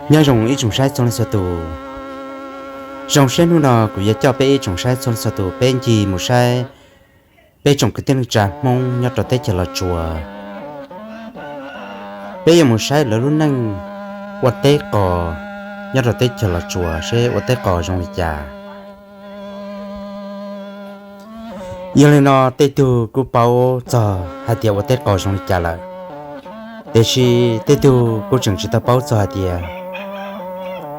Nyob zoo ib tsoom saib txhua leej txhua tus. Zoo siab hnub no kuv yuav coj peb ib tsoom saib txhua leej txhua tus peb ncig mus saib peb tsoom kwv tij neej tsa Hmoob nyob rau teb chaws Los Tsuas. Peb yuav mus saib lawv lub neej ua teb qos nyob rau teb chaws Los Tsuas seb ua teb qos zoo li cas. Yog li no tej tug kuj paub txog hais tias ua teb qos zoo li cas lawm, tiam sis tej tug kuj tseem tsis tau paub txog hais tias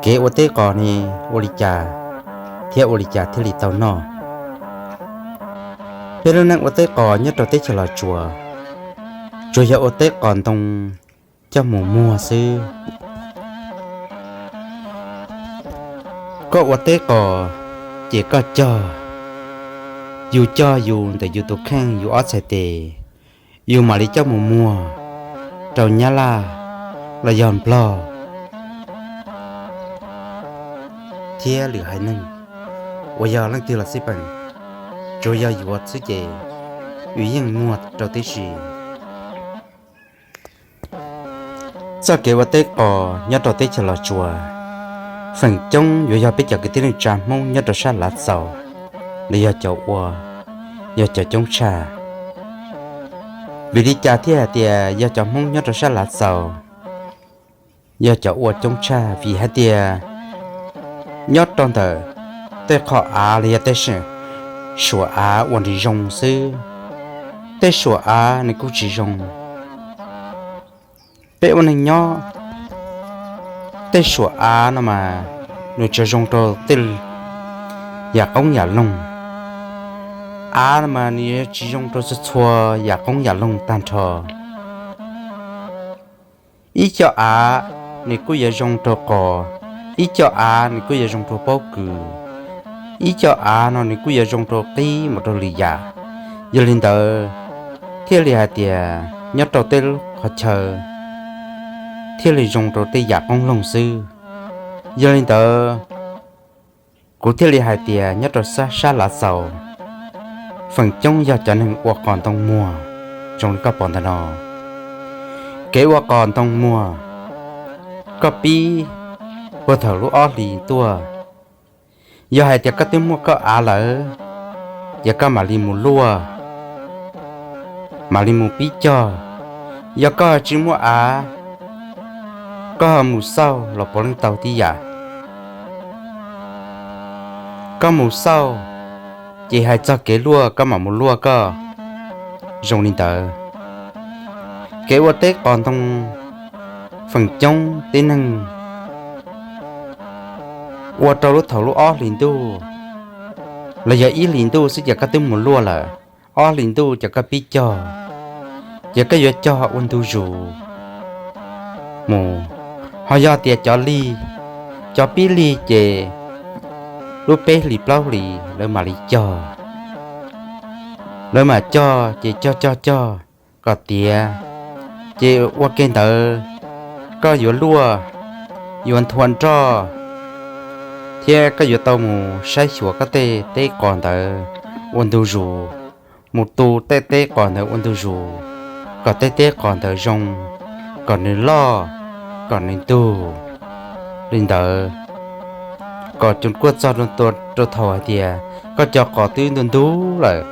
kev ua teb qos ne ua li cas thiab ua li cas thiaj li tau noj. Peb lub neej ua teb qos nyob rau teb chaws Los Tsuas tsuas yog ua teb qos ntoo coj mus muag xwb. Koj ua teb qos ces koj cog, yus cog yus ntawm yus tus kheej yus ob txhais tes, yus mam li coj mus muag rau Nyab Laj los yog Nplog thiab lwm haiv neeg uas yog leej twg los xij peem, tsuas yog yuav xwb ces yus yeej muag rau tib si. Txoj kev ua teb qos nyob rau teb chaws Los Tsuas feem coob yuav yog peb cov kwv tij neej tsa Hmoob nyob rau sab Lav Xaus los yog cov ua, yog cov coob tshaj. Vim li cas thiaj hais tias yog cov Hmoob nyob rau sab Lav Xaus yog cov ua coob tshaj? Vim hais tias nyob rau ntawm tej qhov av los yog tej suam av ua nws zoo xwb, tej suam av nws kuj tsis zoo. Peb ua neeg nyob, tej suam av no mas nws tsuas zoo rau tej yam qoob yam loo. Av no mas nws yuav tsis zoo rau txhua txhua yam qoob yam loo tag nrho. Ib co av nws kuj yuav zoo rau qos, ib co av nws kuj yuav zoo rau pob kws, ib co av no nws kuj yuav zoo rau qib mus rau lwm yam. Yog li ntawd thiaj li hais tias nyob rau tej lub qhov chaw thiaj li zoo rau tej yam qoob loo xwb. Yog li ntawd kuv thiaj li hais tias nyob rau sab Lav Xaus feem coob yog cov neeg ua qos ntoo muag zoo li koj pom ntawm no. Kev ua qos ntoo muag, koj pib puag thaum lub ob hlis tuaj. Yog hais tias koj twb muaj koj av lawm, ces koj mam li mus luaj, mam li mus pib cog. Yog koj tsis muaj av, koj ho mus xauj los puav leej tau tib yam. Koj mus xauj, ces hais txog kev luaj koj mam mus luaj koj. Zoo li ntawd, kev ua teb qos ntoo feem coob tib neeg ua rau lub thaum lub ob hlis ntuj los yog ib hlis ntuj xwb ces koj twb mus luaj lawm. Ob hlis ntuj ces koj pib cog, ces koj yuav cog ua ntu zus mus. Ho yog tias cov lig, cov pib lig ces lub peb hlis plaub hlis lawv mam li cog. Lawv mam cog ces cog cog cog kom tiav, ces ua ke ntawd koj yuav luaj, yuav nthua nroj, thiab koj yuav tau mus saib xyuas koj tej teb qos ntawd ua ntu zus, mus tu tej teb qos ntawd ua ntu zus, kom tej teb qos ntawd zoo, kom nws loj, kom nws ntug li ntawd, kom cov kuaj txog rau thaum hais tias koj cov qos twb ntug ntug lawm,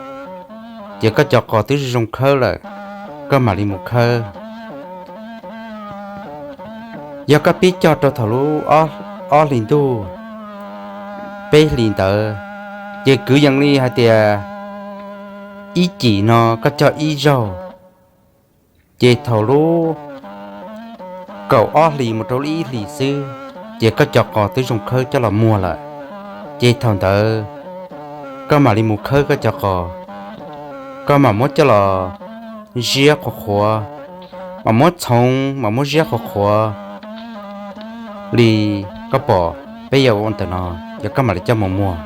ces koj cov qos twb zoo khawb lawm, koj mam li mus khawb. Yog koj pib cog rau thaum lub ob hlis ntuj, peb hlis ntawd, ces kwv yees li hais tias ib cim no koj cog ib zaug, ces thaum lub kaum ob hlis mus rau lub ib hlis xwb, ces koj cov qos twb zoo khawb coj los muag lawm. Ces thaum ntawd koj mam li mus khawb koj cov qos, koj mam muab coj los ziab qhuav qhuav, mam muab txhoov mam muab ziab qhuav qhuav li koj pom peb yawg ua ntawm no, yog koj mam li coj mus muag.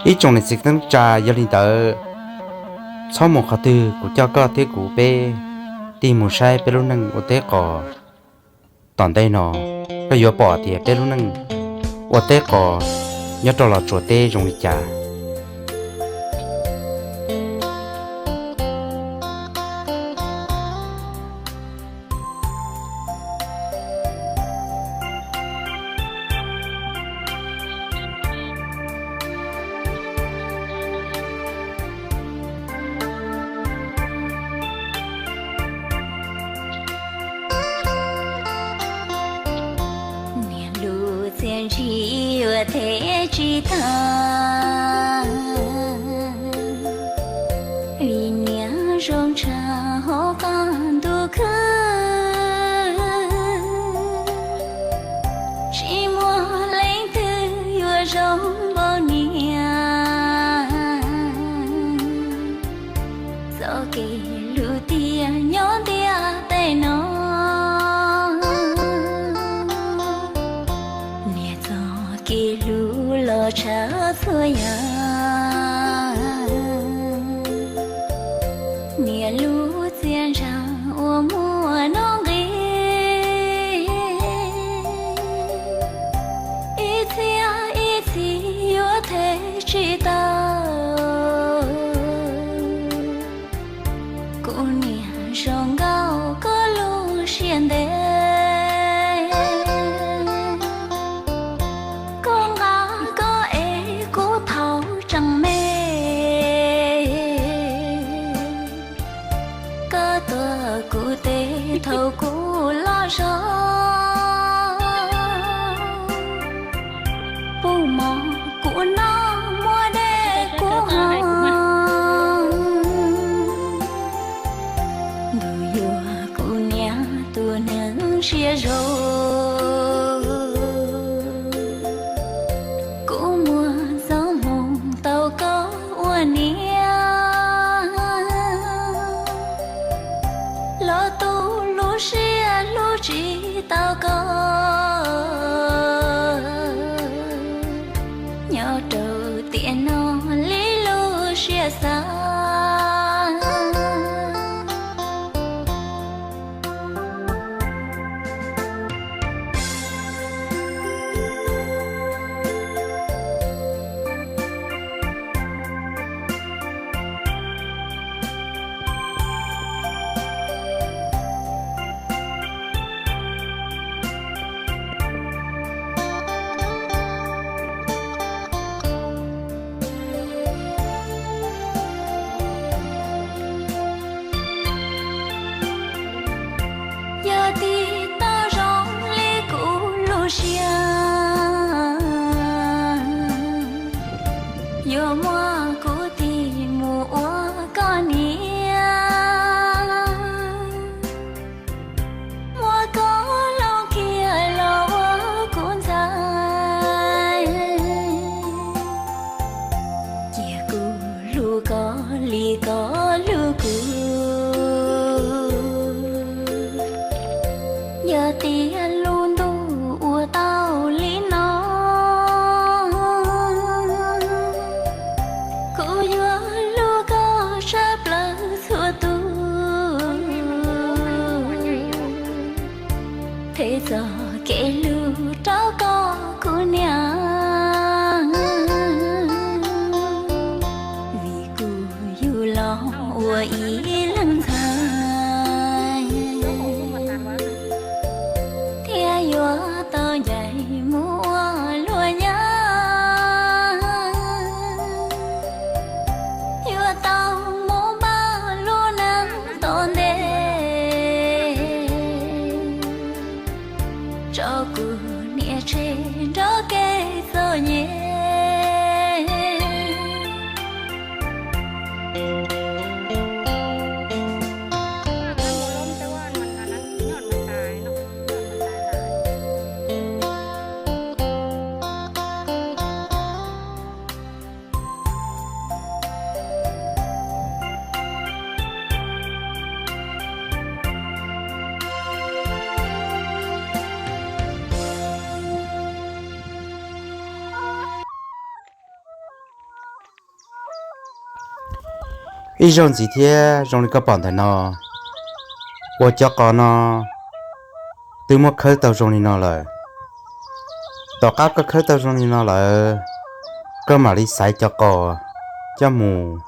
Ib tsoom niam txiv neej tsa, yog li ntawd txhob mus qhov twg, kuv coj koj thiab kuv peb tig mus saib peb lub neej ua teb qos. Tom ntej no koj yuav pom tias peb lub neej ua teb qos nyob rau Los Tsuas teb zoo li cas. Vim niam zoo tshaj hauv qab ntuj khwb, tsis muaj leej twg yuav zoo npaum niam. Txoj kev hlub tiag nyob ntiaj teb no, niam txoj kev hlub los tshaj txhua yam. Niam lub txiaj ntsig uas muaj nuj nqis, ib txhia ib txhis yuav them tsis tau. Kuv niam zoo nkauj koj lub siab ntev, koj nqa koj ev kuv thaum tseem me, koj tuav kuv tes thaum kuv loj zog, pub mov kuv noj, muab dej kuv haus, ntuj yuav kuv niam tus neeg siab zoo. Kuv muaj txoj hmoo tau koj ua niam, los tu lub siab hlub tsis tau koj, nyob rau tiam no li lub siab xav. Yog tig tau zoo li kuv lub siab, yuav muab kuv tig mus ua koj niam, muab koj hloov kiag los ua kuv ntxhais, cia kuv hlub koj li koj hlub kuv. Yog tias lub ntuj ua tau li no, kuv yuav hlub koj tshaj plaws txhua tus, them txoj kev hlub rau koj kuv niam, vim kuv yug los ua ib leeg ntxhais, thiab yuav tau ncaim mus ua luag nyab, yuav tau mus npaj lub neej tom ntej, tso kuv niam tseg nrog kev txom nyem. Ib zaug ntxiv thiab zoo li koj pom ntawm no, uas cov qos no twb muab khawb tau zoo li no lawm. Tom qab koj khawb tau zoo li no lawm, koj mam li xaiv cov qos coj mus,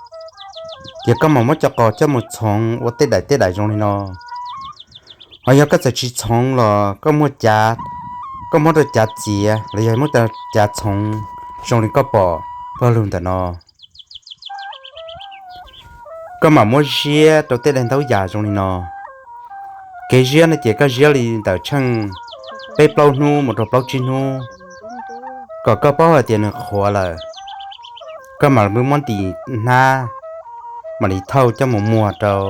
ces koj mam muab cov qos coj mus txhoov ua tej daim tej daim zoo li no. Ho yog koj txawm tsis txhoov los koj muab cav, koj muab rau cav txiav los yog muab cav txhoov zoo li koj pom pawg lug ntawm no. Koj mam muab ziab rau tej daim ntaub yas zoo li no. Kev ziab no ces koj ziab li ntawm tsheej peb plaub hnub mus rau plaub tsib hnub, kom koj paub hais tias nws qhuav lawm, koj mam li muab ntim hnab, mam li thauj coj mus muag rau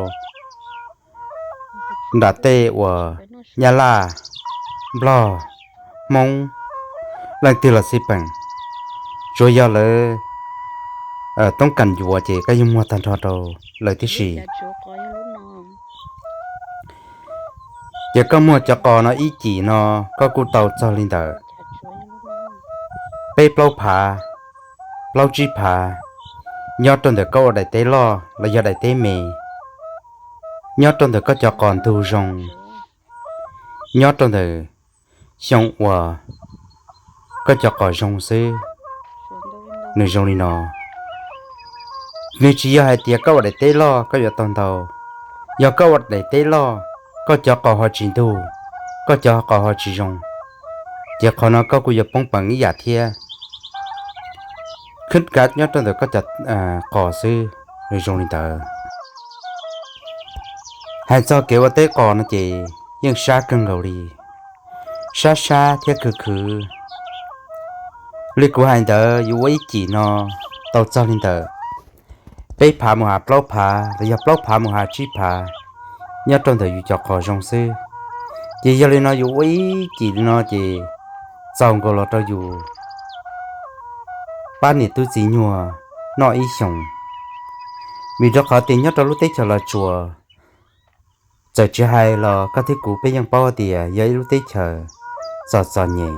nram tej uas Nyab Laj, Nplog, Hmoob, leej twg los xij peem, tsuav yog lawv toob kas yuav ces koj yeej muag tag nrho rau lawv tib si. Ces koj muag cov qos no ib cim no, koj kuj tau txog li ntawm peb plaub phav, plaub tsib phav, nyob rau ntawm koj ua daim teb loj los yog daim teb me, nyob rau ntawm koj cov qos ntug zoo, nyob rau ntawm xyoo uas koj cov qos zoo xwb. Nws zoo li no, nws tsis yog hais tias koj ua daim teb loj koj yuav tau ntau. Yog koj ua daim teb loj, koj cov qos ho tsis ntug, koj cov qos ho tsis zoo, ces qhov no koj kuj yuav poob peev ib yam thiab. Khwb kav nyob rau ntawm koj cov qos xwb, nws zoo li ntawd. Hais txog kev ua teb qos no ces yeej sab kawg nkaus li, sab sab thiab khwv khwv. Li kuv hais ntawd yus ua ib cim no tau txog li ntawm peb phav mus hav plaub phav los yog plaub phav mus hav tsib phav, nyob rau ntawm yus cov qos zoo xwb. Ces yog li no yus ua ib cim li no ces txaus nkaus los rau yus pab niam tub txiv nyuag noj ib xyoos. Vim rau qhov tias nyob rau lub teb chaws Los Tsuas, txawm tsis hais los koj thiab kuv peb yeej paub tias yog ib lub teb chaws txom txom nyem,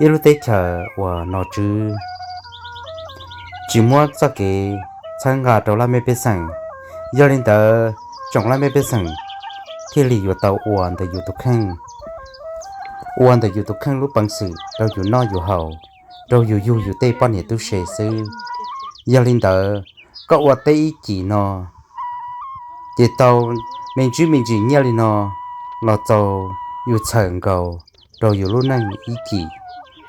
ib lub teb chaws uas nom tswv tsis muab txoj kev txhawb nqa rau laj mej pej xeem. Yog li ntawd tsoom laj mej pej xeem thiaj li yuav tau ua ntawm yus tus kheej, ua ntawm yus tus kheej lub peev xwm rau yus noj yus haus, rau yus yug yus tej poj niam tub se xwb. Yog li ntawd koj ua teb ib cim no ces tau me ntsis me ntsis nyiaj li no los txaus yus txhawm nkaus rau yus lub neej ib cim,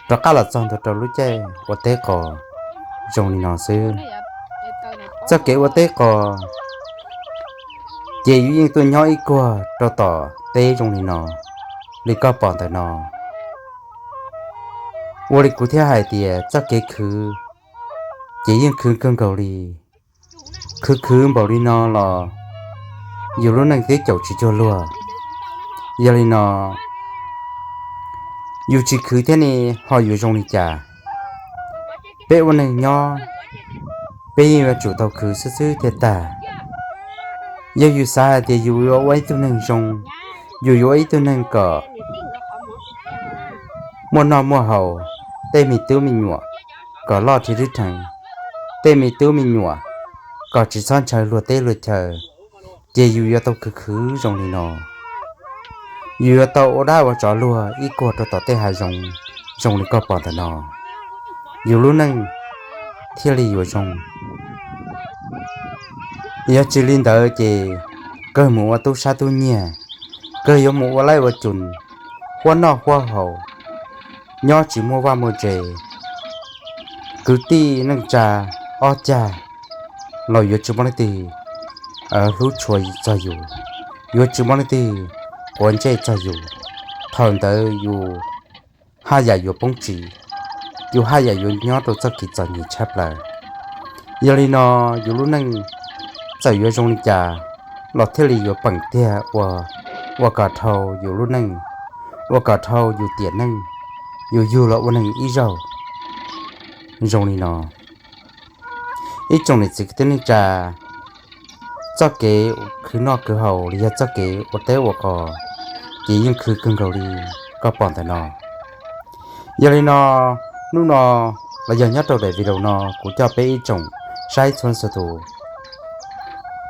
rov qab los txog ntua rau lub caij ua teb qos zoo li no xwb. Txoj kev ua teb qos ces yus yeej tuaj nyob ib kuag rau tom teb zoo li no, li koj pom ntawm no. Ua li kuv thiaj hais tias txoj kev khwv ces yeej khwv kawg nkaus li. Khwv khwv npaum li no los yus lub neej twb caum tsis cuag luag. Yog li no yus tsis khwv thiab ne ho yuav zoo li cas? Peb ua neeg nyob, peb yeej yuav tsum tau khwv xwb xwb thiaj tag. Yog yus xav hais tias yus yuav ua ib tug neeg zoo, yus yuav ua ib tug neeg kom muaj noj muaj haus, tej me tub me nyuam kom loj thiab rwb rheev, tej me tub me nyuam kom tsis txhob ntshaw luag teb luag chaw, ces yus yuav tau khwv khwv zoo li no. Yus yuav tau ua dab ua tsov luag ib kuag rau tom tej hav zoov zoo li koj pom ntawm no, yus lub neej thiaj li yuav zoo. Yog tsis li ntawd ces kawg mus ua tub sab tub nyiag, kawg yuav mus ua laib ua cum, huab noj huab haus, nyob tsis muaj vaj muaj tse. Kwv tij neej tsa ob cag los yuav tsis muaj leej twg hlub tshua txog yus, yuav tsis muaj leej twg quav ntsej txog yus. Thaum ntawd yus haj yam yuav poob tsis, yus haj yam yuav nyob rau txoj kev txom nyem tshaj plaws. Yog li no yus lub neej txawm yuav zoo li cas los thiaj li yuav peem tiag ua, ua kom dhau yus lub neej, ua kom dhau yus tiam neej, yus yug los ua neeg ib zaug. Zoo li no, ib tsoom niam txiv kwv tij neej tsa, txoj kev khwv noj khwv haus los yog txoj kev ua teb ua qos ces yeej khwv kawg nkaus li koj pom ntawm no. Yog li no, hnub no los yog nyob rau daim video no kuv coj peb ib tsoom saib txhua leej txhua tus,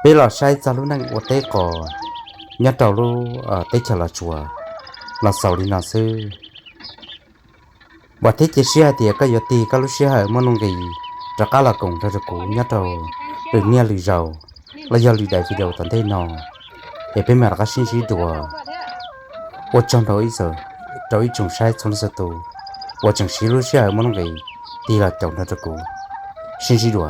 peb los saib txog lub neej ua teb qos nyob rau lub teb chaws Los Tsuas los xaus li no xwb. Vam thiab cia siab hais tias koj yuav tig koj lub sij hawm muaj nuj nqis rov qab los koom nrog rau kuv nyob rau lwm niaj lwm zaus los yog lwm daim video tom ntej no, es peb mam rov qab sib ntsib dua. Ua tsaug rau ib tsoom saib txhua leej txhua tus uas tseem siv lub sij hawm muaj nuj nqis tig los caum nrog rau kuv. Sib ntsib dua.